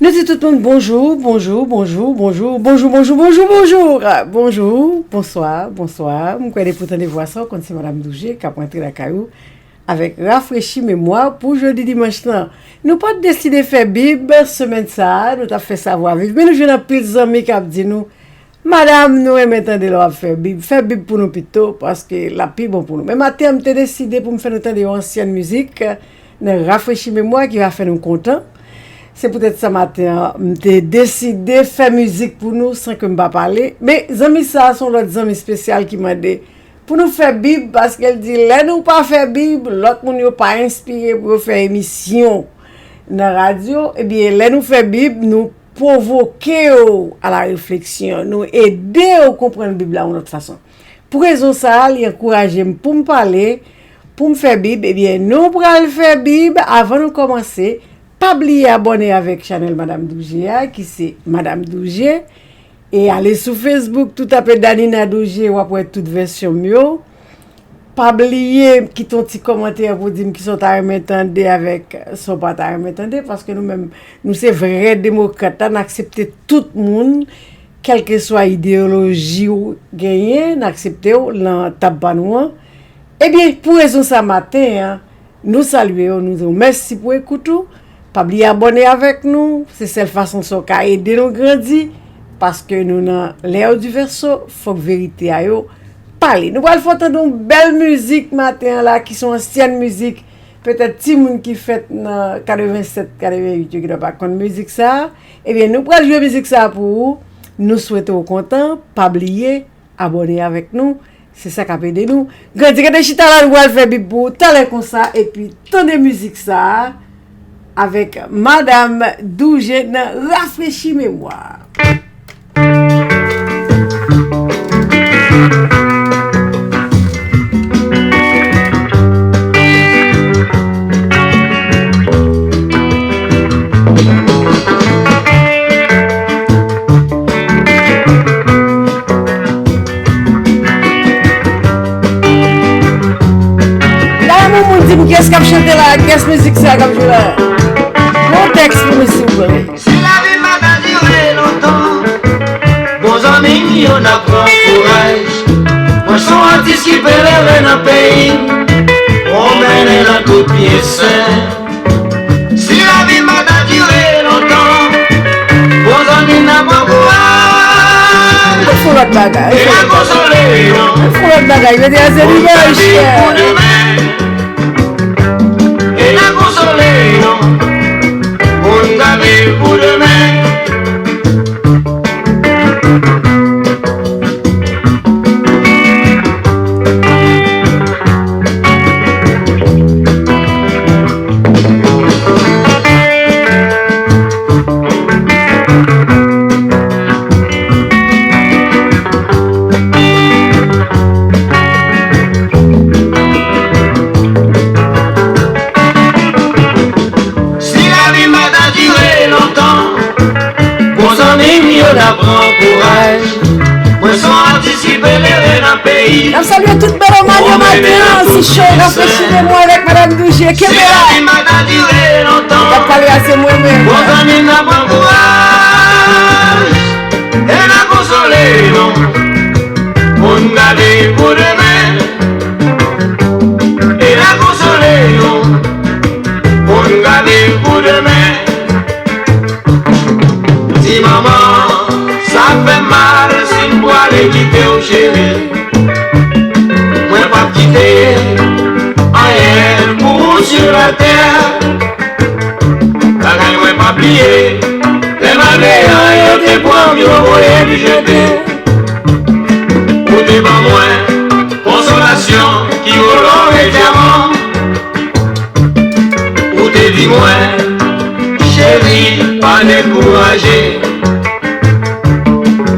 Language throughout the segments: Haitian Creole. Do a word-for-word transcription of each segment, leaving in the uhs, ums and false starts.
Nou di tout moun bonjou, bonjou, bonjou, bonjou, bonjou, bonjou, bonjou, bonjou, bonjou, bonswa, bonswa. M kwè depi w tande vwa sa, w konn se Madanm Douje k ap rantre lakay ou avèk Rafrechi Memwa pou jodi dimanch lan. Nou pa t deside fè Bib semèn sa a, nou t ap fè Savwa Viv, men nou jwenn anpil zanmi k ap di nou, Madanm, nou renmen tande lè w ap fè Bib. Fè Bib pou nou pito, paske l ap pi bon pou nou. Men maten an, m te deside pou m fè nou tande yon ansyèn mizik nan Rafrechi Memwa ki va fè nou kontan. Se poutèt sa maten an, m te deside fè mizik pou nou san ke m pa pale. Men zanmi sa a se yon lòt zanmi espesyal ki mande pou nou fè Bib, paske l di, lè nou pa fè Bib, lòt moun yo pa enspire pou yo fè emisyon nan radyo. Ebyen, lè nou fè Bib, nou pwovoke w a la refleksyon, nou ede w konprann Bib la yon lòt fason. Pou rezon sa a, li ankouraje m pou m pale, pou m fè Bib. Ebyen, nou pral fè Bib. Avan nou kòmanse, pa bliye abòne avèk chanèl Madanm Douje a, ki se Madanm Douje. E ale sou Facebook, tou tape Danina Douje, w ap wè tout vèsyon m yo. Pa bliye kite yon ti kòmantè pou di m kisa w ta renmen tande avèk sa w pa ta renmen tande, paske nou menm, nou se vrè demokrat la, n aksepte tout moun, kèlkeswa ideyoloji w genyen, n aksepte w nan tab pa nou an. Ebyen, pou rezon sa maten an, nou salye w, nou di w mèsi pou ekout ou. Pa bliye abòne avèk nou, se sèl fason sa w ka ede nou grandi, paske nou nan l'ère du Verseau, fòk verite a yo pale. Nou pral fè w tande yon bèl mizik maten an la, ki se yon ansyèn mizik, petèt timoun ki fèt nan katrevennsèt, katrevennuit yo ki dwe pa konn mizik sa a. Ebyen, nou pral jwe mizik sa a pou ou. Nou swete w kontan, pa bliye abòne avèk nou. Se sa k ap ede nou grandi. Rete chita la, nou pral fè Bib pou ou talè konsa, epi tande mizik sa a avèk Madanm Douje nan Rafrechi Memwa. Lè yon moun di m kiyès k ap chante la, kiyès mizik sa k ap jwe la? Yon tèks pou nou, silvouplè. Si lavi m pa ta dire lontan, bon zanmi m yo n ap pran kouraj. Mwen se yon atis ki pe leve nan peyi m, pwomennen nan tout pye sen. Si lavi m pa ta dire lontan, bon zanmi n ap pran kouraj. Fè yon lòt bagay. E n a konsole yo. Fè yon lòt bagay. Mete a se limaj. Pou demen. E n a konsole yo. Pou n gade pou demen. Si lavi m pa ta dire lontan, bon zanmi m yo ta pran kouraj. Mwen se yon atis ki pe leve nan peyi. N ap salye tout melomàn yo maten an, si show Rafrechi Memwa avèk Madanm Douje. Kenbe la. Si lavi m pa ta dire lontan, m t ap pale a se mwen menm. Bon zanmi m ta pran kouraj. E n a konsole nou. Pou n gade pou demen. E n a konsole nou. Pou n gade pou demen. Ti manman, sa fè m mal si m pwale kite w, cheri. Mwen p ap kite anyen pou ou sou latè. Bagay mwen p ap bliye, lè malveyan yo te pran m, yo voye m jete. Ou te ban mwen konsolasyon ki vo lò e dyaman. Ou te di mwen, cheri, pa dekouraje.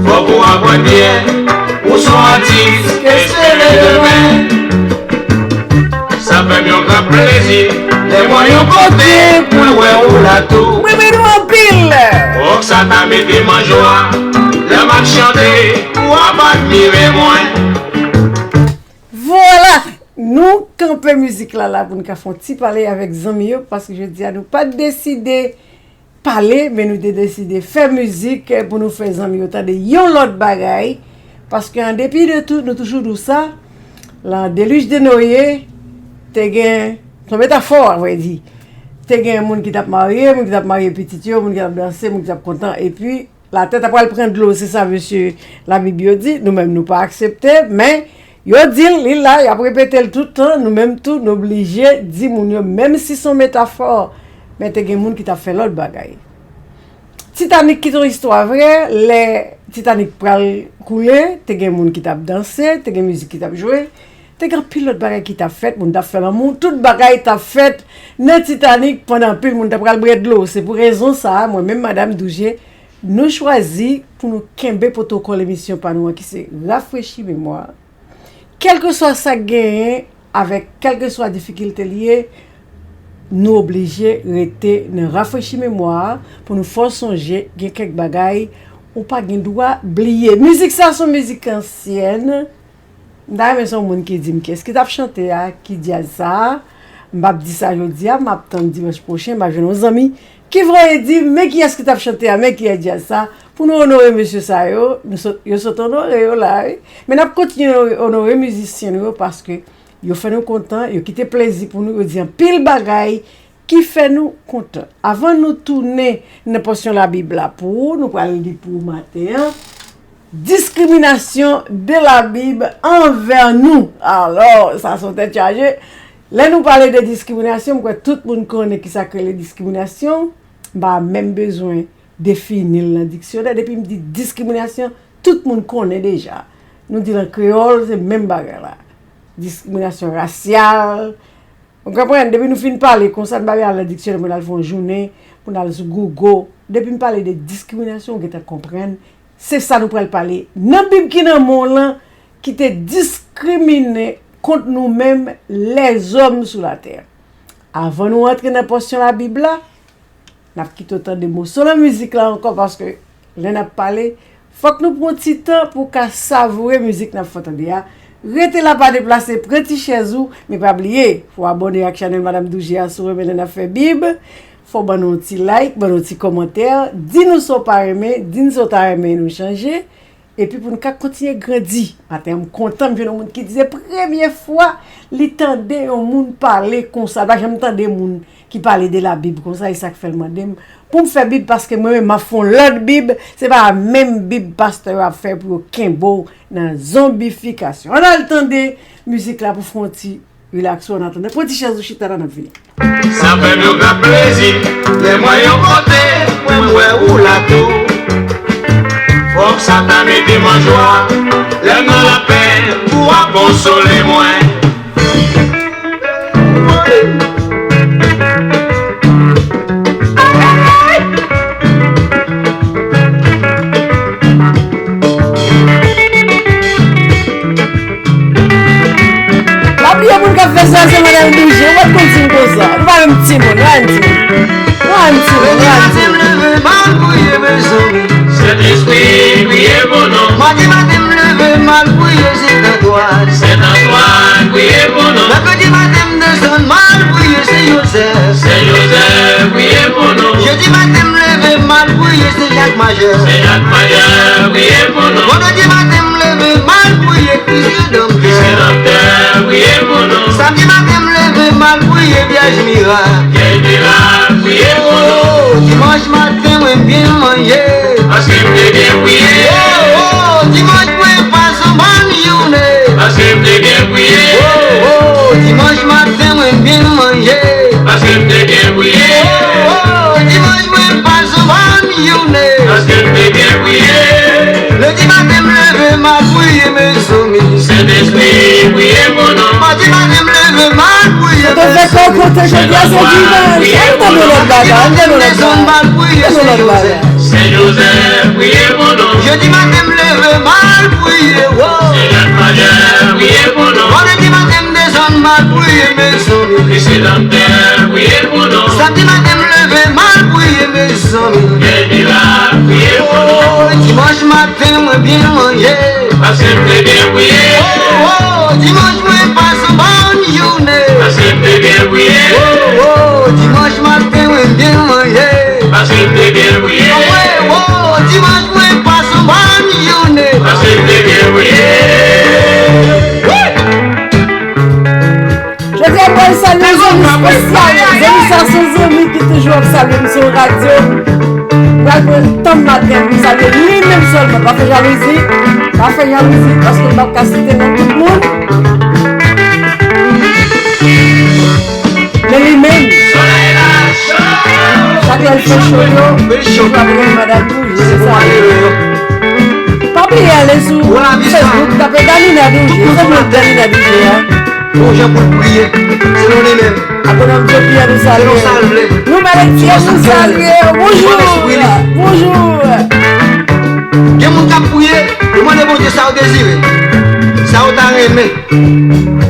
Fòk ou aprann byen, ou se yon atis, espere demen. Sa fè m yon gran plezi, lè m wè yon kote pou l wè ou la tou. Mwen renmen nou anpil. Fòk sa ta mete m an jwa, lè m ap chante, ou ap admire mwen. Vwala! Nou kanpe mizik la la pou n ka fè yon ti pale avèk zanmi yo, paske jodi a nou pa t deside pale, men nou te deside fè mizik, eh, pou nou fè zanmi yo tande yon lòt bagay. Paske an depi de tout, nou toujou di w sa, lan delij de Noye, te gen, se yon metafò, a vrè di. Te gen moun ki t ap marye, moun ki t ap marye pitit yo, moun ki t ap danse, moun ki t ap kontan, epi latè ta pral pran dlo, se sa mesye Labib yo di, nou menm nou pa aksepte, men yo di l, li la, y ap repete l tout tan, nou menm tou, nou oblije di moun yo, menm si se yon metafò, men te gen moun ki t ap fè lòt bagay. Titanik ki te yon istwa vrè, lè Titanik pral koule, te gen moun ki t ap danse, te gen mizik ki t ap jwe, te gen anpil lòt bagay ki t ap fèt, moun t ap fè lanmou, tout bagay t ap fèt nan Titanik pandan anpil moun t ap pral bwè dlo. Se pou rezon sa a, mwen menm, Madam Douje, nou chwazi pou nou kenbe pwotokòl emisyon pa nou an ki se Rafrechi Memwa. Kèlkeswa sa k genyen, avèk kèlkeswa difikilte li ye, nou oblije rete nan rafrechi memwa a pou nou fè w sonje gen kèk bagay ou pa gen dwa bliye. Mizik sa se yon mizik ansyèn. M ta renmen se yon moun ki di m kiyès ki t ap chante a, ki djaz sa a. M p ap di sa jodi a, m ap tann dimanch pwochen, m ap jwenn yon zanmi ki voye di m, men kiyès ki t ap chante a, men kiyès djaz sa, pou nou onore mesye sa yo, nou sot, yo sot onore yo la, wi. Men n ap kontinye onore, onore mizisyen nou yo, paske yo fè nou kontan, yo kite plezi pou nou, yo di anpil bagay ki fè nou kontan. Avan nou tounen nan pòsyon Labib la pou ou, nou pral li pou ou maten an. Diskriminasyon de Labib anvè nou. Alò, sa se yon tèt chaje. Lè nou pale de diskriminasyon, m kwè tout moun konnen kisa k rele diskriminasyon. M pa menm bezwen defini l nan diksyonè. Depi m di diskriminasyon, tout moun konnen deja. Nou di l an kreyòl, se menm bagay la. Diskriminasyon rasyal. Ou konprann? Depi nou fin pale konsa, nou pa vin al nan diksyonè pou n al fè yon jounen, pou n al sou Google. Depi m pale de diskriminasyon, ou gentan konprann. Se sa nou pral pale nan Bib ki nan men w lan, ki te diskrimine kont nou menm, lèzòm sou latè. Avan nou antre nan pòsyon Labib la, n ap kite w tande moso nan mizik la ankò, paske lè n ap pale, fòk nou pran ti tan pou w ka savoure mizik n ap fè w tande a. Rete la, pa deplase, pran ti chèz ou, men pa bliye, fò w abòne ak chanèl Madam Douje a si w renmen lè n ap fè Bib. Fò w ban nou yon ti like, ban nou yon ti kòmantè, di nou sa w pa renmen, di n sa w ta renmen nou chanje. Epi pou n ka kontinye grandi. Maten an, m kontan m jwenn yon moun ki di se premye fwa li tande yon moun pale konsa. L pa janm tande moun ki pale de Labib konsa, e sa k fè l mande m pou m fè Bib, paske mwen menm m ap fè yon lòt Bib, se pa menm Bib pastè yo ap fè pou yo kenbe w nan zonbifikasyon. Ann al tande mizik la pou fè yon ti rilakse w, ann atandan. Pran ti chèz ou, chita la, n ap vini. Sa fè m yon gran plezi lè m wè yon kote mwen m wè ou la tou. Fòk sa ta mete m an jwa lè m nan lapenn ou ap konsole mwen. Lapliye moun k ap fè sa, se Madam Douje. Ou pa t konn di m konsa. Nou pa menm timoun, nou pa menm timoun. Nou pa menm timoun, nou pa menm timoun. Jodi maten m leve m al priye, mezanmi. Sentespri, priye pou nou. Madi maten m leve m al priye, Sent Antwàn. Sent Antwàn, priye pou nou. Mèkredi maten m desann m al priye, Sen Jozèf. Sen Jozèf, priye pou nou. Jedi maten m leve m al priye, Sen Jak Majè. Sen Jak Majè, priye pou nou. Vandredi maten m leve m al priye, Kris Redanmtè. Kris Redanmtè, priye pou nou. Samdi maten m leve m al priye, Vyèj Mirak. Vyèj Mirak, priye pou nou. Oh, dimanch maten mwen byen manje. Paske m te byen priye. Oh, oh, dimanch mwen pase yon bòn jounen. Paske m te byen priye. Oh, oh, dimanch maten mwen byen manje. Paske m te byen priye. Oh, oh, dimanch mwen pase yon bòn jounen. Paske m te byen priye. Lendi maten m leve m al priye, mezanmi. Sentespri, priye pou nou. Madi maten m leve m al priye, mezanmi. Jedi maten m desann m al priye, Sen Jozèf. Sen Jozèf, priye pou nou. Jedi maten m leve m al priye, wo. Sen Jak Majè, priye pou nou. Vandredi maten m desann m al priye, mezanmi. Kris Redanmtè, priye pou nou. Samdi maten m leve m al priye, mezanmi. Vyèj Mirak, priye pou nou. Oh, dimanch maten mwen byen manje. Paske m te byen priye. Oh, oh, dimanch mwen pase yon bòn jounen. Paske m te byen priye. Oh, oh, dimanch maten mwen byen manje. Paske m Kè m salye li menm sèlman. Pa fè jalouzi. Pa fè jalouzi, paske m p ap ka site non tout moun. Men li menm, chak lè l fè cho yo, li toujou ap rele madanm Douje, se sa. Pa bliye ale sou Facebook, tape Dani Nadouje, se moun Dani Nadouje a. Bon jan pou l priye, selon li menm. Akonom Jopi a nou salye. Selon sa l vle. Nou malèt, nou salye. Bonjou. Bonjou. Gen moun k ap priye, yo mande Bondye sa yo dezire, sa yo ta renmen.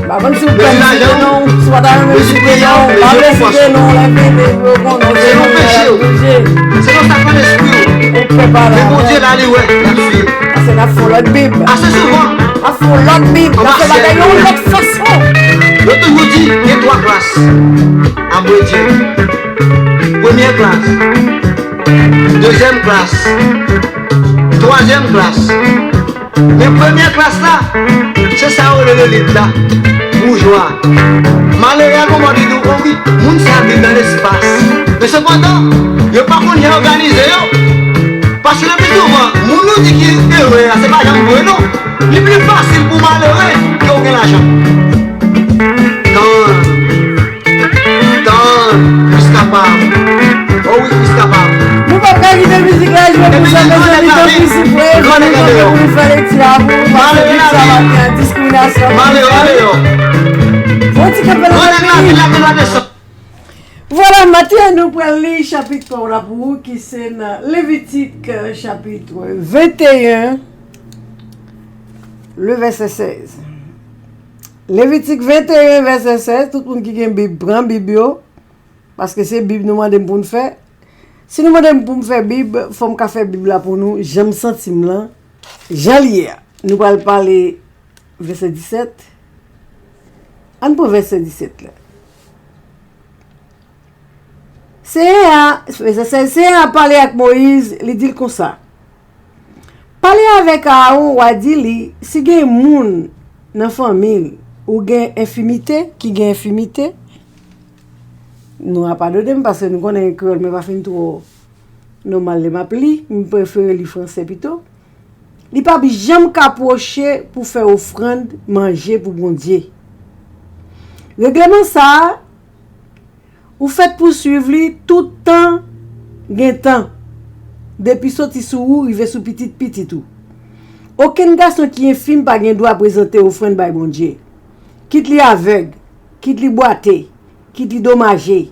Pa konn si w pè m site non, si w pa ta renmen m site non, pa vle site non, lè vini, yo konnen se nou ki ap bouje. Se nan sa k nan lespri w. Ou pè pa la. Men Bondye la, li wè, l ap swiv. Ase n ap fè yon lòt Bib. Ase souvan. N ap fè yon lòt Bib. N ap fè bagay yon lòt fason. Yo toujou di, gen twa klas a Bondye. Premyè klas, dezyèm klas, twazyèm klas. Men premyè klas la, se sa yo rele lelit la, boujwa. Malere a gon bò li di w, o wi, moun sa viv nan lespas. Men sepandan, yo pa konn jan òganize yo. Paske lepi souvan, moun nou di ki ere a, se pa janm vre non. Li pli fasil pou malere ke w gen lajan. Tann. Tann, Kris kapab. O wi, Kris kapab. Nou p ap ka kite mizik la jwe pou sa, mezanmi, tanpri, siplezwe, fò nou kanpe pou nou fè lekti a pou nou, paske Bib sa maten an, diskriminasyon. Malere deyò. Fò ti kanpe nan peyi. Vwala, maten an, nou pral li chapit pa w la pou ou, ki se nan Levitik, euh, chapit venteyen, le vèsè sèz. Levitik venteyen, vèsè sèz, tout moun ki gen Bib, pran Bib yo, paske se Bib nou mande m pou n fè. Si nou mande m pou m fè Bib, fò m ka fè Bib la pou nou, jan m santi m lan, jan l ye a. Nou pral pale vèsè disèt. Ann pran vèsè disèt la. Senyè a, vèsè sèz, Senyè a pale ak Moyiz, li di l konsa, pale avèk Aawon, w a di li, si gen moun nan fanmi l ou gen enfimite, ki gen enfimite, nou a padone m, paske nou konnen kreyòl mwen pa fin twò nòmal lè m ap li, m prefere li fransè pito. Li p ap janm ka pwoche pou fè ofrann manje pou Bondye. Regleman sa a, ou fèt pou swiv li tout tan gen tan, depi soti sou ou rive sou pitit pitit ou. Okenn gason ki enfim pa gen dwa prezante ofrann bay Bondye. Kit li avèg, kit li bwate, kit li domaje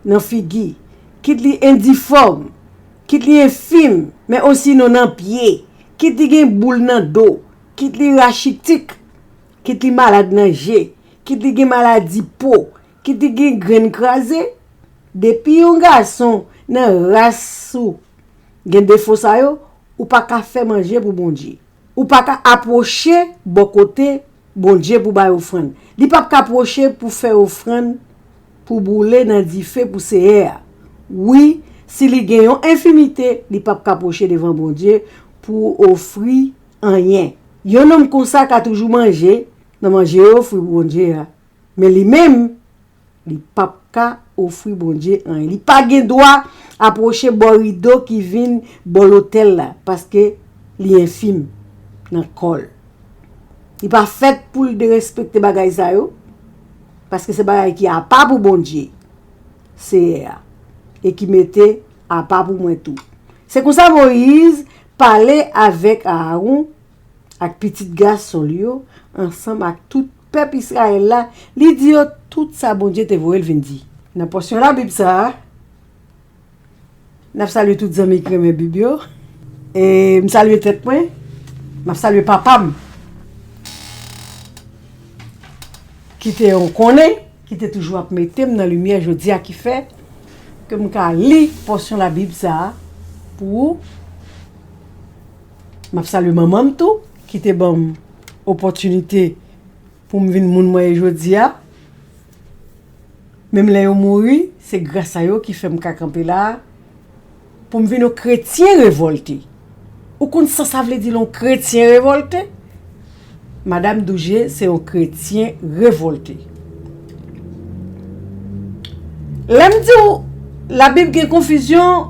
nan figi, kit li endifòm, kit li enfim, men osinon nan pye, kit li gen boul nan do, kit li rachitik, kit li malad nan je, kit li gen maladi po, kit li gen grenn kraze, depi yon gason nan ras ou gen defo sa yo, ou pa ka fè manje pou Bondye. Ou pa ka apwoche bò kote Bondye pou bay ofrann. Li p ap ka pwoche pou fè ofrann pou boule nan dife pou Seyè a. Wi, si li gen yon enfimite, li p ap ka pwoche devan Bondye pou ofri anyen. Yon nonm konsa ka toujou manje nan manje yo ofri pou Bondye a, men li menm, li p ap ka ofri Bondye anyen. Li pa gen dwa apwoche bò rido ki vin bò lotèl la, paske li enfim nan kò l. Li pa fèt pou l derespekte bagay sa yo, paske se bagay ki apa pou Bondye, Seyè a, e ki mete apa pou mwen tou. Se konsa Moyiz pale avèk Aawon ak pitit gason l yo, ansanm ak tout pèp Izrayèl la, li di yo tout sa Bondye te voye l vin di. Nan pòsyon Labib sa a, n ap salye tout zanmi ki renmen Bib yo. E m salye tèt mwen, m ap salye papa m, ki te yon konnen, ki te toujou ap mete m nan limyè jodi a, ki fè ke m ka li pòsyon Labib sa a pou ou. M ap salye manman m tou, ki te ban m opòtinite pou m vin moun mwen ye jodi a. Menm lè yo mouri, se gras a yo ki fè m ka kanpe la a, pou m vin yon kretyen revòlte. Ou konn sa sa vle di lè yon kretyen revòlte? Madanm Douje se yon kretyen revòlte. Lè m di w Labib gen konfizyon,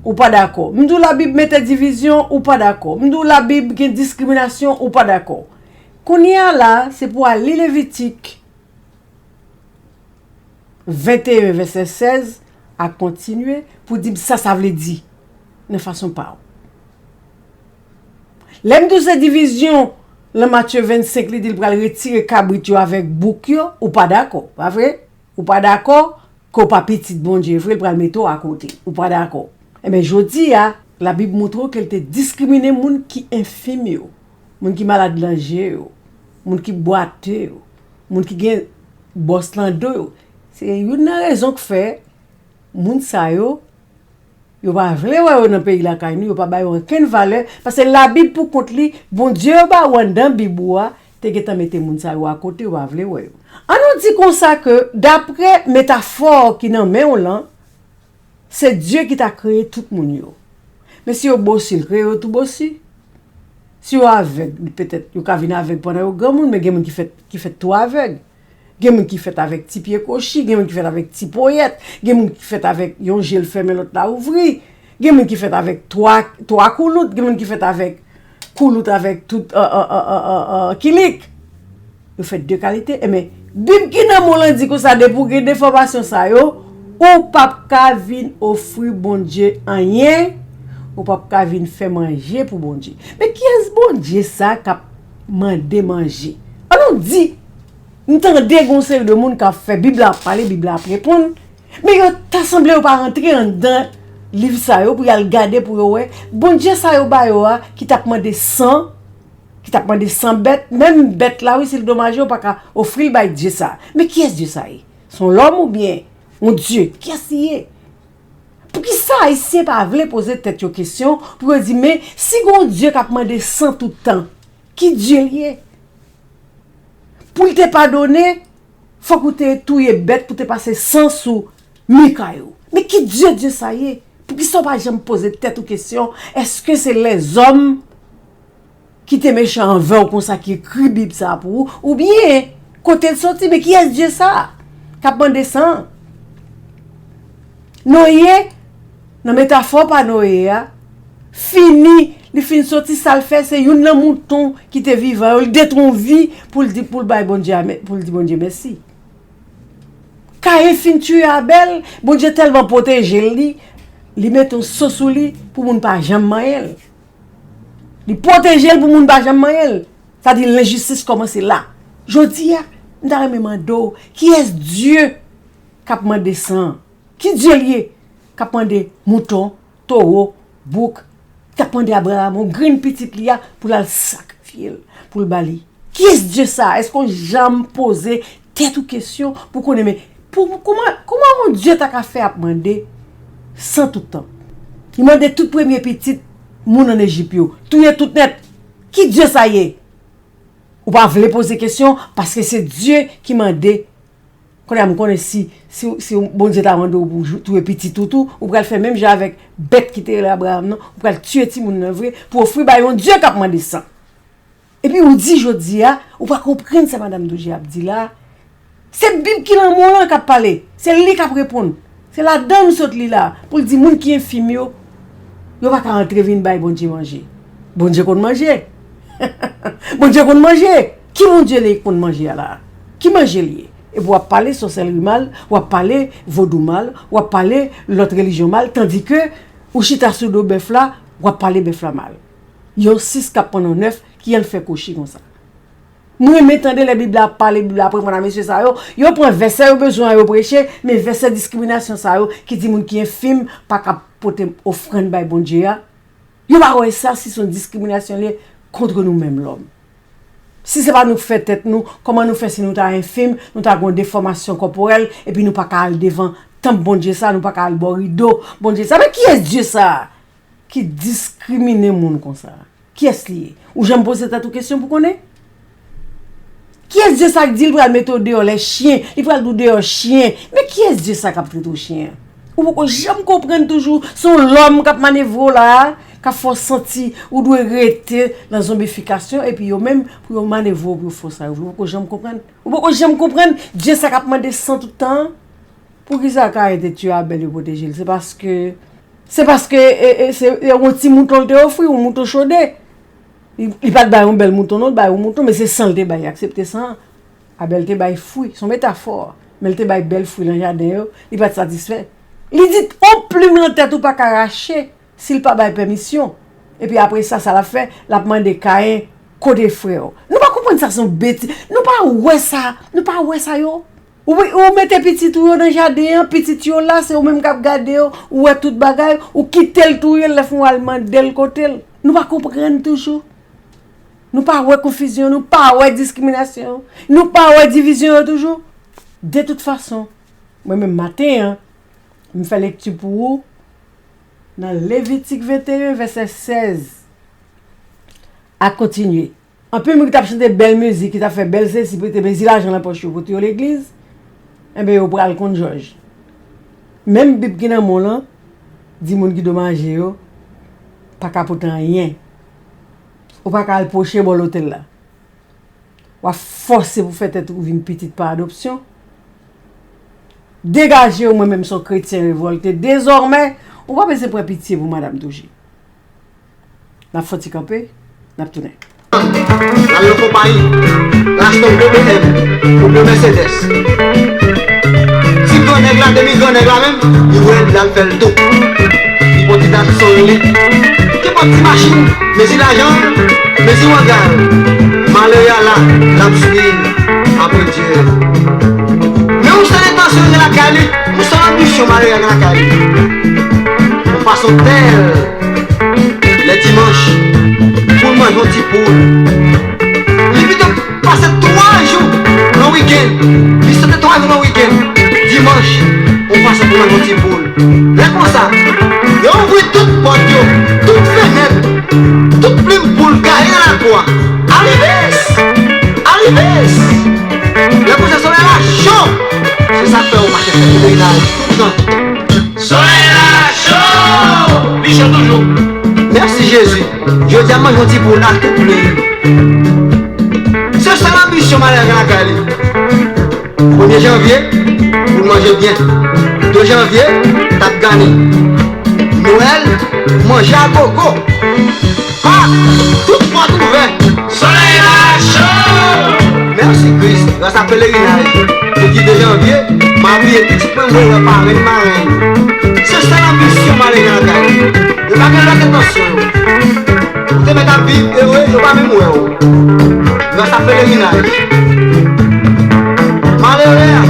Ou pa dakò. M di w Labib mete divizyon, ou pa dakò. M di w Labib gen diskriminasyon, ou pa dakò. Kounye a la, se pou w al li Levitik venteyen, vèsè sèz, a kontinye pou di m sa sa vle di nan fason pa w. Lè m di w se divizyon, lan Matye vennsenk, li di l pral retire kabrit yo avèk bouk yo, ou pa dakò, pa vre? Ou pa dakò ke w pa pitit Bondye vre, l pral mete w akote. Ou pa dakò. Enben, jodi a, Labib montre w ke l te diskrimine moun ki enfim yo, moun ki malad nan je yo, moun ki bwate yo, moun ki gen bòs nan do yo. Se youn nan rezon k fè moun sa yo, yo pa vle wè yo nan peyi lakay nou, yo pa ba yo ankenn valè, paske Labib pou kont li, Bondye yo ba ou anndan Bib ou a, te gentan mete moun sa yo akote, yo pa vle wè yo. An nou di konsa ke, dapre metafò ki nan men w lan, se Dye ki ta kreye tout moun yo. Men si yo bosi, l kreye yo tou bosi. Si yo avèg, petèt, yo ka vin avèg pandan yo granmoun, men gen moun ki fèt, ki fèt tou avèg. Gen moun ki fèt avèk ti pye kwochi, gen moun ki fèt avèk ti ponyèt, gen moun ki fèt avèk yon je l fèmen, lòt la ouvri, gen moun ki fèt avèk twa, twa koulout, gen moun ki fèt avèk koulout avèk tout, euh, euh, euh, euh, euh, euh, kilik. Yo fèt de kalite. Enben, Bib ki nan men w lan di konsa, depi w gen defòmasyon sa yo, ou p ap ka vin ofri Bondye anyen, ou p ap ka vin fè manje pou Bondye. Men kiyès Bondye sa k ap mande manje? An nou di, m tande gen yon seri de moun k ap fè, Bib la ap pale, Bib la ap reponn, men yo ta sanble yo pa rantre anndan liv sa yo pou y al gade pou yo wè, Bondye sa yo ba yo a, ki t ap mande san, ki t ap mande san bèt, menm bèt la, wi, si l domaje, ou pa ka ofri l bay Dye sa. Men kiyès Dye sa ye? Se yon lòm oubyen yon dye? Kiyès li ye? Poukisa Ayisyen pa vle poze tèt yo kesyon pou yo di, men si gen yon Dye k ap mande san tout tan, ki Dye l ye? Pou l te padone, fòk ou te touye bèt pou te pase san sou mi kay ou. Men ki Dye Dye sa ye? Poukisa w pa janm poze tèt ou kesyon, èske se lèzòm ki te mechan anvè w konsa ki ekri Bib sa a pou ou? Oubyen, kote l soti? Men kiyès Dye sa a k ap mande san? Noye, nan metafò pa Noye a, fini, li fin soti, sa l fè, se youn nan mouton ki te vivan yo, li detwouvi pou l di, pou l bay Bondye, pou l di Bondye mèsi. Kayen fin tiye Abèl, Bondye tèlman pwoteje l, li, li mete yon so sou li pou moun pa janm manyen l. Li pwoteje l pou moun pa janm manyen l. Sa di lenjistis kòmanse la. Jodi a, m ta renmen mande w, kiyès Dye k ap mande san? Ki Dye l ye k ap mande mouton, towo, bouk, k ap mande Abraram yon grenn pitit li a pou l al sakrifye l, pou l ba li? Kiyès Dye sa a? Èske w janm poze tèt ou kesyon pou konnen, men pou, kòman, kòman yon Dye ta ka fè ap mande san tout tan? Li mande tout premye pitit moun ann Ejip yo, touye tout nèt. Ki Dye sa ye? Ou pa vle poze kesyon, paske se Dye ki mande. Kounye a, m konnen si, si, si Bondye ta mande w pou jou-, touye pitit ou tou, ou pral fè menm jan avèk bèt ki te rele Abraram nan, ou pral tiye timoun nan vre, pou ofri bay yon Dye k ap mande san. Epi ou di jodi a, ou pa konprann sa Madanm Doudje ap di la. Se Bib ki nan men w lan k ap pale. Se li k ap reponn. Se ladan l m sot li la, pou l di moun ki enfim yo, yo pa ka antre vin bay Bondye manje. Bondye konn manje. Bondye konn manje. Ki Bondye li konn manje a la? Ki manje l ye? Epi w ap pale sòsèlri mal, w ap pale vodou mal, w ap pale lòt relijyon mal, tandike ou chita sou do bèf la, w ap pale bèf la mal. Yon sis k ap pann yon nèf, ki al fè kwochi konsa. Mwen renmen tande lè Bib la ap pale, Bib la ap reponn a mesye sa yo. Yo pran vèsè yo bezwen an, yo preche, men vèsè diskriminasyon sa yo ki di moun ki enfim pa ka pote ofrann bay Bondye a, yo pa wè sa si se yon diskriminasyon li ye kont nou menm lòm. Si se pa nou k fè tèt nou, kòman nou fè si nou ta enfim, nou ta gen yon defòmasyon kòporèl, epi nou pa ka al devan tanp Bondye sa, nou pa ka al bò rido Bondye sa? Men kiyès Dye sa a ki diskrimine moun konsa? Kiyès li ye? Ou janm poze tèt ou kesyon pou konnen? Kiyès Dye sa k di l pral mete w deyò lè chyen, li pral di w deyò chyen? Men kiyès Dye sa k ap trete w chyen an? Ou poko janm konprann toujou, se yon lòm k ap manevre w la a, k ap fè w santi ou dwe rete nan zonbifikasyon, epi yo menm, pou yo manevre w, pou yo fè w sa yo vle. Ou poko janm konprann? Ou poko janm konprann Dye sa k ap mande san tout tan an? Poukisa Kayen te tiye Abèl, yo pwoteje l? Se paske Se paske e, e, se e yon ti mouton l te ofri, yon mouton chode. Li, li pa t bay yon bèl mouton, non, li bay yon mouton, men se san l te bay, li aksepte san an. Abèl te bay fwi, se yon metafò, men l te bay bèl fwi nan jaden yo, li pa t satisfè. Li di, yon plim nan tèt ou pa ka rache si l pa bay pèmisyon. Epi apre sa, sa l ap fè, l ap mande Kayen, kote frè w? Nou pa konprann sa, se yon betiz. Nou pa wè sa, nou pa wè sa yo. Ou, ou mete pitit ou yo nan jaden an, pitit yo la, se ou menm k ap gade yo, ou wè tout bagay, ou kite l touye l, lè fè w al mande l kote l. Nou pa konprann toujou. Nou pa wè konfizyon, nou pa wè diskriminasyon, nou pa wè divizyon yo toujou. De tout fason, mwen menm maten an, m fè lekti pou ou nan Levitik venteyen, vèsè sèz. A kontinye. Anpil moun ki t ap chante bèl mizik, ki t ap fè bèl sesi, pou te mezi lajan nan pòch yo, pote yo legliz, enben, yo pral konn jòj. Menm Bib ki nan men w lan di moun ki domaje yo pa ka pote anyen. Ou pa ka al pwoche bò lotèl la. W ap fòse pou fè tèt ou vin pitit pa adopsyon. Degaje w, mwen menm se yon kretyen revòlte. Dezòmè, ou pa bezwen pran pitye pou madanm Toujou. N ap fè yon ti kanpe, n ap tounen. L al nan konpayi, l achte yon gwo B M, yon gwo Mercedes. Ti gran nèg la, demi gran nèg la menm, li wè l al fè l tou. Li pote dat son li. Kenpòt ti machin, mezi lajan, mezi wanga. Malere a la, l ap swiv apre Dye. Men yon sèl entansyon gen lakay li, yon sèl anbisyon malere a gen lakay li. Yon fason tèl lè dimanch, pou l manje yon ti poul. Li pito pase twa jou nan wikenn. Li sote twa jou nan wikenn. Dimanch, yon fason pou l manje yon ti poul. Lè konsa, yo ouvri tout pòt yo, tout fenèt, tout plim poul gaye nan lakou a. Alibis! Alibis! Lè konsa, solèy la cho! Se sa k fè yo mache fè pelerinaj tout tan. Solèy la cho! Li cho toujou. Mèsi Jezi. Jodi a m manje yon ti poul ak tout plim. Se sèl anbisyon malere gen lakay li. Premye janvye, pou l manje byen. De janvye, t ap gade. Nwèl, manje a gogo. Pak, tout pòt ouvè. Solèy la cho! Mèsi Kris, gras a pelerinaj. Depi de janvye, m abiye pitit mwen, mwen wè parenn marenn. Se sèl anbisyon malere lakay. Yo pa gen lòt entansyon yo. Ou te mèt ap viv ere, yo pa menm wè w. Gras a pelerinaj. Malere a,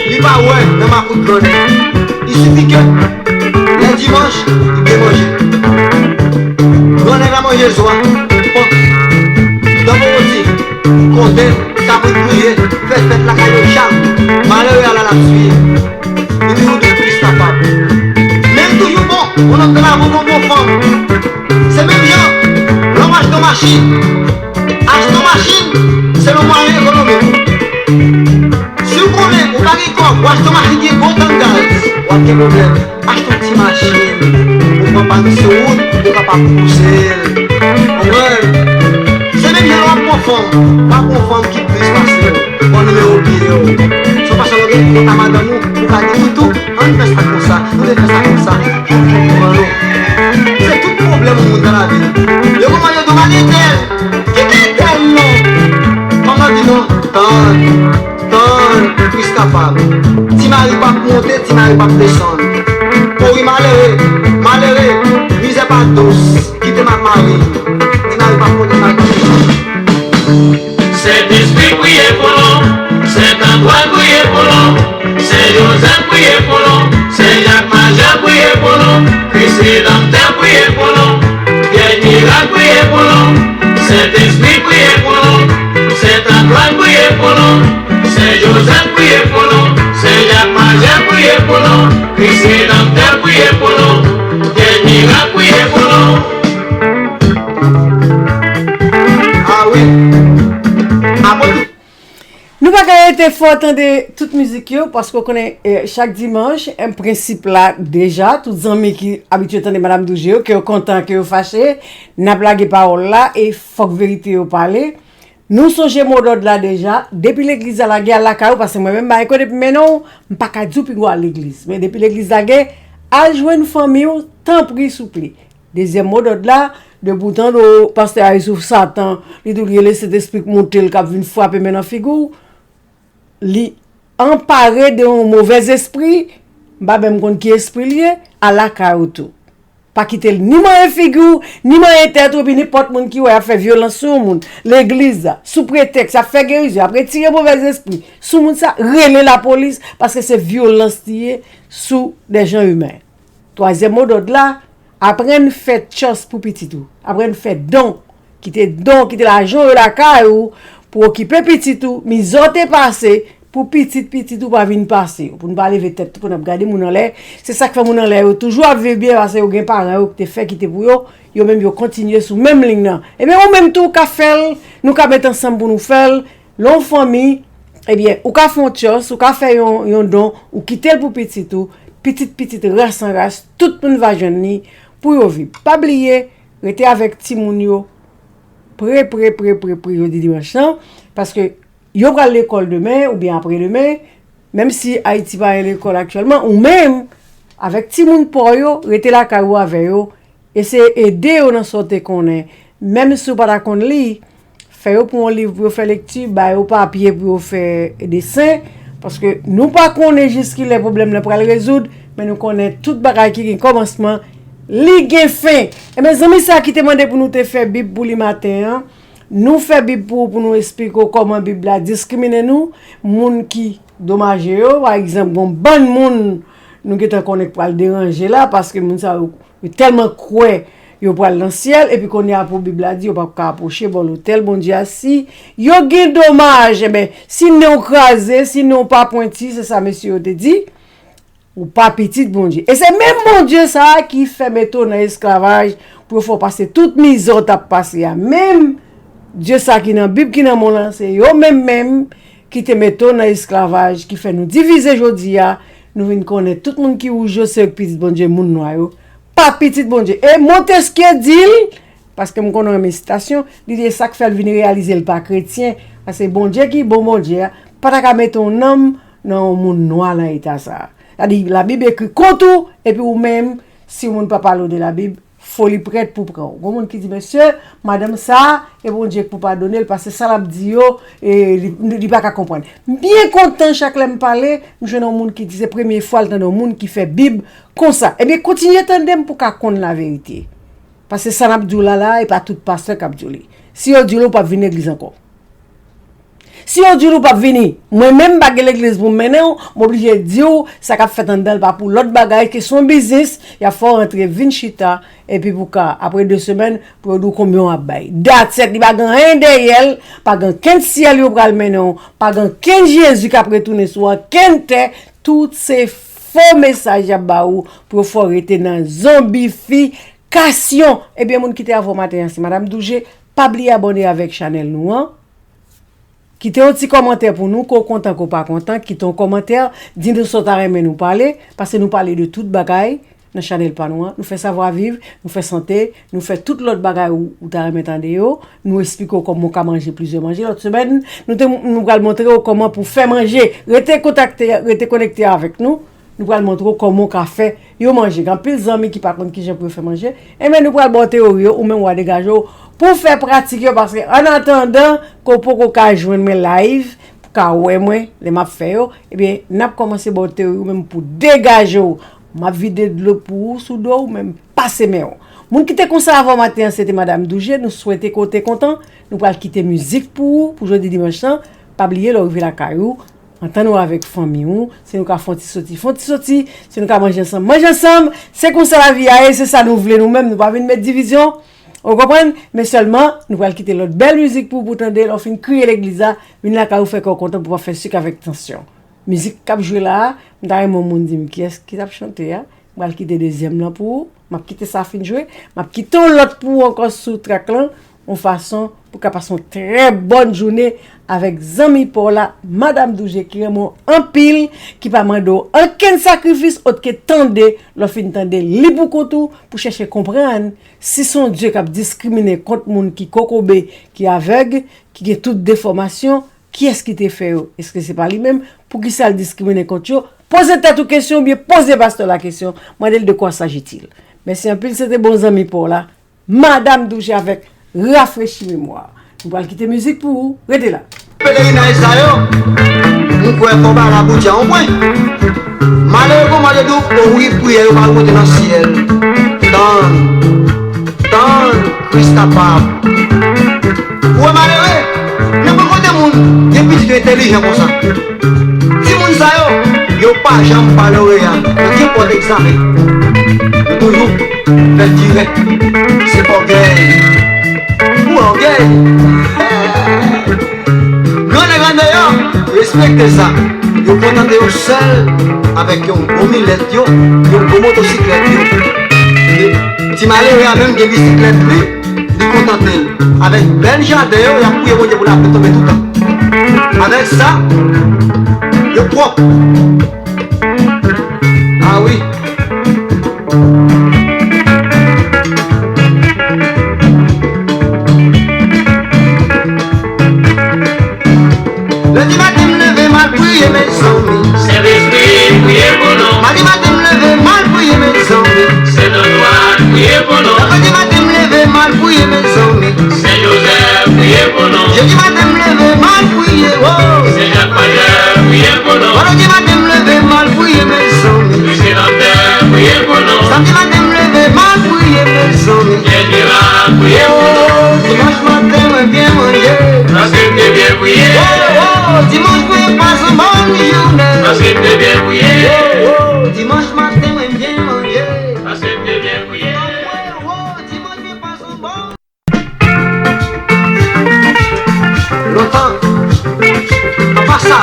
li pa wè nan makout grannèg. Li sifi ke lè dimanch, li byen manje. Grannèg la manje zwa, pòk, danbo roti, konnen, kabrit griye, fè fèt lakay yo chak. Malere a la l ap swiv. Li toujou di plis kapab. Men li toujou bon, yon nonm de la bon, bon, bon fanm. Se menm jan, lè w achte yon machin, achte yon machin, se yon mwayen ekonomik. Si w konnen ou pa gen kòb, w achte yon machin ki gen gwo tank gaz, w ap gen pwoblèm. Achte yon ti machin, ou pran pa misye wout, ou kapab pouse l. Konprann? Se menm jan lè w ap pran fanm, pa pran fanm ki plis pase w. Pran nimewo pye w. Si w pa sèlman gen kont a madanm ou, ou ka di toutou, ann fè sa konsa, ann fè sa konsa, pou l konprann ou. Se tout pwoblèm yon moun nan lavi. Yo konprann yo di w pa gen tèl, kite tèl non. Fanm nan di non, tann, tann, Kris kapab. Ti mari p ap monte, ti mari p ap desann. O wi malere, malere, mizè pa dous, kite m ak mari m. Ti mari p ap monte, ti mari p ap desann. Sentespri priye pou nou, Sent Antwàn priye pou nou, Sen Jozèf priye pou nou, Sen Jak Majè priye pou nou, Kris Redanmtè priye pou nou, Pyè Mirak priye pou nou, Sentespri priye pou nou, Sent Antwàn priye pou nou, Sen Jozèf priye pou nou, Sen Jak Majè priye pou nou, Kris Redanmtè priye pou nou, Pyè Mirak priye pou nou. Ah wi. Apot Nou pa ka rete fò tande tout mizik yo, paske w konnen, eh, chak dimanch, eh, prensip la deja, tout zanmi ki abitye tande Madam Doujé yo, ke yo kontan, ke yo fache, n ap lage pawòl la, e fòk verite yo pale. Nou sonje modòd la deja, depi legliz la lage, al lakay ou, paske mwen menm, ba, enko depi mennen w, m pa ka di w piga w al legliz. Men depi legliz lage, Al jwenn fanmi w, tanpri, souple. Dezyèm modòd la, depi w tande w, pastè a ye sou Satan, li tou li ye Lesentespri k monte l, k ap vin frape men nan figi w, li anpare de yon movèzespri, m pa menm konn ki espri l ye, al lakay ou tou. Pa kite l ni manyen figi w, ni manyen tèt ou, epi nenpòt moun ki wè y ap fè vyolans sou yon moun, legliz la, sou pretèks y ap fè gerizon, y ap retire movèzespri sou moun sa, rele lapolis, paske se vyolans li ye sou de jan imen. Twazyèm modòd la, aprann fè tchòs pou pitit ou. Aprann fè don. Kite don, kite lajan w yo lakay ou pou okipe pitit ou. Mizè w te pase pou pitit pitit ou pa vin pase yo. Pou nou pa leve tèt tou pou n ap gade moun anlè. Se sa k fè moun anlè yo toujou ap viv byen paske yo gen paran yo ki te fè kite pou yo. Yo menm yo kontinye sou menm liy nan. Ebyen ou menm tou ou ka fè l, nou ka met ansanm pou nou fè l. Lè w fanmi, ebyen, ou ka fè yon tchòs, ou ka fè yon, yon don, ou kite l pou pitit ou, pitit pitit ras an ras, tout moun va jwenn li pou yo viv. Pa bliye, rete avèk timoun yo pre, pre, pre, pre, pre jodi dimanch lan, paske yo pral lekòl demen oubyen apre demen, menm si Ayiti pa gen lekòl aktyèlman, ou menm, avèk timoun pa w yo, rete lakay ou avè yo, eseye ede yo nan sa w te konnen, menm si w pa ta konn li, fè yo pran yon liv pou yo fè lekti, ba yo papye pou yo fè desen, paske nou pa konnen jiskilè pwoblèm nan pral rezoud, men nou konnen tout bagay ki gen kòmansman, li gen fen. Ebyen, zanmi sa ki te mande pou nou te fè Bib pou li maten an, nou fè Bib pou ou pou nou esplike w kòman Bib la diskrimine nou, moun ki domaje yo, pa egzanp, gon bann moun nou gentan konnen k pral deranje la, paske moun sa yo, yo tèlman kwè yo pral nan syèl, epi kounye a pou Bib la di yo p ap ka apwoche bò lotèl Bondye a, si yo gen domaj, enben, si nen w kraze, si nen w pa pwenti, se sa mesye yo te di, ou pa pitit Bondye. E se menm Bondye sa a ki fè mete w nan esklavaj pou yo fè w pase tout mizè w t ap pase a. Menm Dye sa ki nan Bib ki nan men w lan, se yo menm menm ki te mete w nan esklavaj, ki fè nou divize jodi a, nou vin konnen tout moun ki wouj yo se yo k pitit Bondye, moun nwa yo pa pitit Bondye. E Montesquieu di l, paske m konn renmen sitasyon, li di e sa k fè l vin reyalize l pa kretyen, paske Bondye ki bon Bondye a, pa ta ka mete yon nanm nan yon moun nwa nan eta sa a. Sa di, Labib ekri kont ou, epi ou menm, si yon moun pa pale w de Labib, foli prèt pou pran w. Gon moun ki di, mesye, madanm sa, e Bondye k pou padone l, paske sa l ap di yo, e li, li pa ka konprann. M byen kontan chak lè m pale, m jwenn yon moun ki di se premye fwa l tande yon moun ki fè Bib konsa. Ebyen, kontinye tande m pou w ka konn laverite. Paske sa n ap di w la la, e pa tout pastè k ap di w li. Si yo di w li, w p ap vin legliz ankò. Si yo di w li, w p ap vini. Mwen menm, m pa gen legliz pou m mennen w, m oblije di w, sa k ap fèt anndan l pa pou lòt bagay, ke se yon biznis, y ap fè w rantre vin chita, epi pou ka, apre de semèn, pou yo di w konbyen w ap bay. That's it, li pa gen anyen dèyè l, pa gen kenn syèl yo pral mennen w, pa gen kenn Jezi k ap retounen sou ankenn tè, tout se fo mesaj y ap ba ou, pou yo fè w rete nan zonbifikasyon. Ebyen, moun ki te avè w maten an, se Madanm Douje, pa bliye abòne avèk chanèl nou an. Kite yon ti kòmantè pou nou, ke w kontan, ke w pa kontan, kite yon kòmantè, di nou sa w ta renmen nou pale, paske nou pale de tout bagay nan chanèl pa nou an. Nou fè savwa viv, nou fè sante, nou fè tout lòt bagay ou, ou ta renmen tande yo. Nou esplike w kòman w ka manje plizyè manje. Lòt semèn, nou te, nou pral montre w kòman pou fè manje. Rete kontakte, rete konekte avèk nou. Nou pral montre w kòman w ka fè yon manje. Gen anpil zanmi ki pa konn kijan pou yo fè manje. Enben, nou pral ba w teyori yo, ou menm w a degaje w pou w fè pratik yo, paske annatandan ke w poko ka jwenn mwen live, pou w ka wè mwen lè m ap fè yo, ebyen, n ap kòmanse ba w teyori ou menm pou degaje w. M ap vide dlo pou ou sou do w, ou menm pase men w. Moun ki te konsa avè w maten an, se te Madanm Douje. Nou swete ke w te kontan. Nou pral kite mizik pou ou, pou jodi dimanch lan. Pa bliye, lè w rive lakay ou, antann ou avèk fanmi ou, si nou ka fè yon ti soti, fè yon ti soti, si nou ka manje ansanm, manje ansanm. Se konsa lavi a ye, se sa nou vle nou menm, nou pa vin met divizyon. Ou konprann? Men sèlman, nou pral kite lòt bèl mizik pou, pou w tande, lè w fin kriye legliz la, vin lakay ou fè kè w kontan pou w pa fè sik avèk tansyon. Mizik k ap jwe la a, m ta renmen yon moun di m kiyès ki t ap chante a. M pral kite dezyèm lan pou ou. M ap kite sa fin jwe. M ap kite yon lòt pou ou ankò sou trak lan. Yon fason pou w ka pase yon trè bòn jounen avèk zanmi pa w la, Madanm Douje, ki renmen w anpil, ki pa mande w ankenn sakrifis, òt ke tande, lè w fin tande, li pou kont ou, pou chèche konprann si se yon Dye k ap diskrimine kont moun ki kokobe, ki avèg, ki gen tout defòmasyon, kiyès ki te fè yo? Èske se pa li menm? Poukisa l diskrimine kont yo? Poze tèt ou kesyon oubyen poze pastè la kesyon, mande l de quoi s'agit-il. Mèsi anpil, se te bon zanmi pa w la, Madam Douche avèk Rafrechi Memwa. Nou pral kite mizik pou ou, rete la. Pelerinaj sa yo, m kwè fò ba la boutya yon pwen. Malere kòman yo di w, o wi, priyè yo pral monte nan syèl. Tann, tann, Kris kapab. Ou wè malere, nenpòt kote moun gen pitit yo entèlijan konsa. Timoun sa yo, yo pa janm pa loreya nan kenpòt egzamen. Yo toujou fè dirèk. Se pa ògèy. Ou wè ògèy. Grandè grandè yo, respekte sa. Yo kontante yo sèl avèk yon gwo milèt yo, yon gwo motosiklèt yo. Ti malere a menm gen bisiklèt li, li kontante l. Avèk bèl jaden yo, y ap priye Bondye pou lapli tonbe toutan. Avèk sa, yo pwòp. A wi. Lendi maten m leve m al priye, mezanmi. Sentespri, priye pou nou. Madi maten m leve m al priye, mezanmi. Sentandwa, priye pou nou. Mèkredi maten m leve m al priye, mezanmi. Sen Jozèf, priye pou nou. Jedi maten m leve m al priye, wo. Sen Jak Majè, priye pou nou. Vandredi maten m leve m al priye, mezanmi. Wi, senatè, priye pou nou. Samdi maten m leve m al priye, mezanmi. Pyè Jera, priye pou nou. Dimanch maten mwen byen manje. Paske m te byen priye. Wo, wo, dimanch mwen pase yon bòn jounen. Paske m te byen priye. Wo, wo, dimanch maten mwen byen manje. Paske m te byen priye. Wo, wo, dimanch mwen pase yon bòn Lontan, papa sa,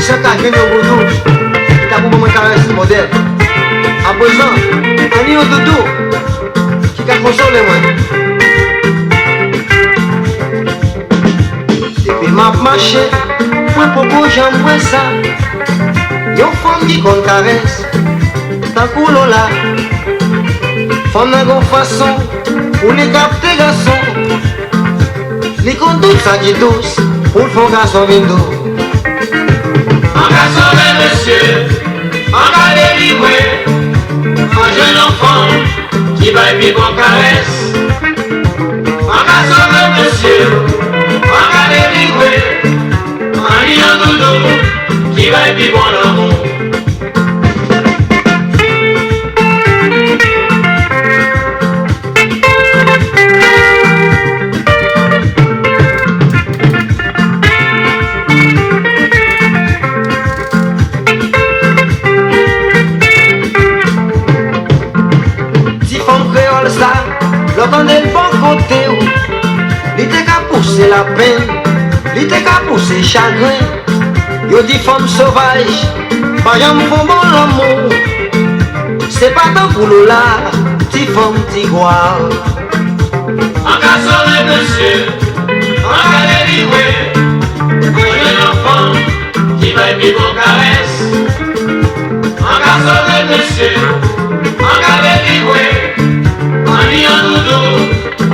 si w ta jwenn yon doudou, li ta pou ban mwen karès modèl. Aprezan, anni yon doudou ki ka konsole mwen. Depi m ap mache, mwen poko janm wè sa. Yon fanm ki konn karès, tankou Lola. Fanm nan gon fason pou li kapte gason. Li konn tout sa ki dous pou l fè yon gason vin dou. An ka sove mesye, an ka delivre, an jwenn yon fanm ki bay pi bon karès. An ka sove mesye, an ka delivre, an li yon doudou ki bay pi bon lanmou. Ti fanm kreyòl sa, lè w tande l bò kote w, li te ka pouse lapenn, li te ka pouse chagren. Yo di fanm sovaj pa janm fè bon lanmou. Se pa tankou Lola, ti fanm ti gwa. An ka sove mesye, an ka delivre, an jwenn yon fanm ki bay pi bon karès. An ka sove mesye, an ka delivre, an li yon doudou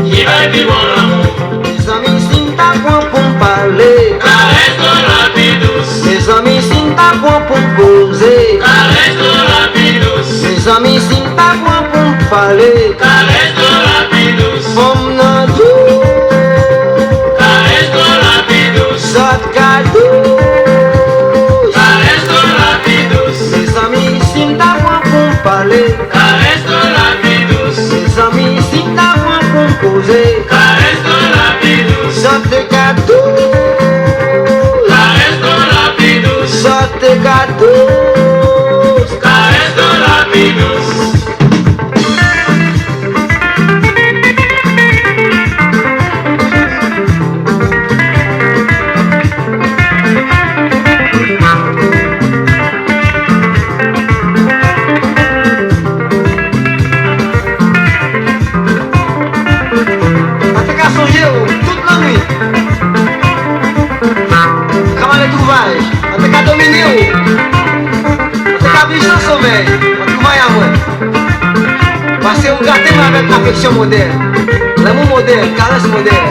ki bay pi bon lanmou. Mezanmi, si m ta pran pou m pale, karès Lola pi dous. Mezanmi, si m ta pran pou m poze, karès Lola pi dous. Mezanmi, si m ta pran pou m pale, karès Lola pi dous. Fanm nan dous. Karès Lola pi dous. Sa t ka dous. Karès Lola pi dous. Mezanmi, si m ta pran pou m pale, karès Lola pi dous. Mezanmi, si m ta pran pou m poze, karès Lola pi dous. Sa te ka dous. Karès Lola pi dous. Sa te ka dous. Karès Lola pi dous. An te ka sonje w tout lannwit. Kama le trouvaj, an te ka domine w. An te ka viv san somèy, an trouvay a mwen. Paske ou gate mwen avèk afeksyon modèl, lanmou modèl, karès modèl.